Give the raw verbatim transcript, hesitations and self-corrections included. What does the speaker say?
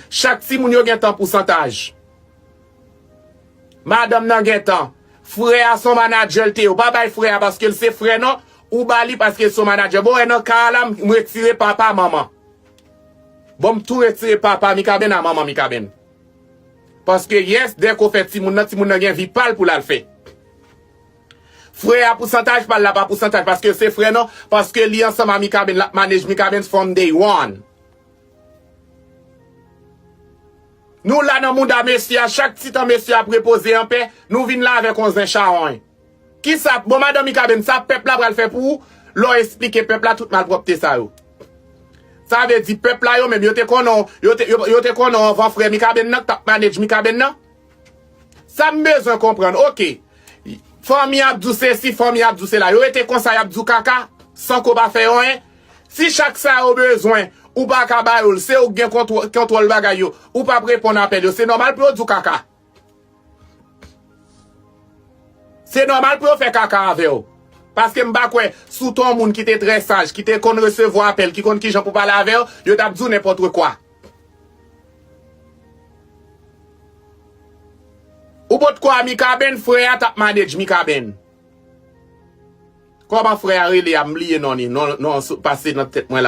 Chak timoun yo gen tan pousantaj. Madanm nan gen tan. Frè a se yon manadjè l te ye. Ou pa bay frè a paske l se frè non. Ou ba li paske l se yon manadjè. Bon, wè nan ka a la, m retire papa, manman. Bon, m tou retire papa Mikaben a manman Mikaben. Paske, yes, dèke w fè timoun nan, timoun nan gen vi pa l pou l al fè. Frè a pousantaj pa l la pa pousantaj paske l se frè non. Paske li ansanm a Mikaben, l ap manage Mikaben from day one. Nou la nan mouda mesye a, chak ti tan mesye a ap repoze anpè, nou vin la avèk yon zen chawony. Kisa, bon, madanm Mikaben, sa pèp la pral fè pou ou, lè w esplike pèp la tout malpwòpte sa yo. Sa vle di pèp la yo menm, yo te konnen w, yo te, yo, yo te konnen w anvan frè Mikaben nan, k t ap manage Mikaben nan. Sa m bezwen konprann, oke. Fanmi ap di w sesi, fanmi ap di w sela. Yo rete konsa, y ap di w kaka, san ke w pa fè yo anyen. Si chak sa yo bezwen, ou pa ka ba yo l, se ou k gen kontwò-, kontwòl bagay yo, ou p ap reponn apèl yo, se nòmal pou yo di w kaka. Se nòmal pou yo fè kaka avè w. Paske m pa kwè, si w te yon moun ki te trè saj, ki te konn resevwa apèl, ki konn kijan pou pale avè yo, yo t ap di w nenpòt kwa. Ou potko a Mikaben, frè a t ap manage Mikaben. Kòman frè a rele a, m bliye non li, non, non, sou, pase nan tèt mwen la.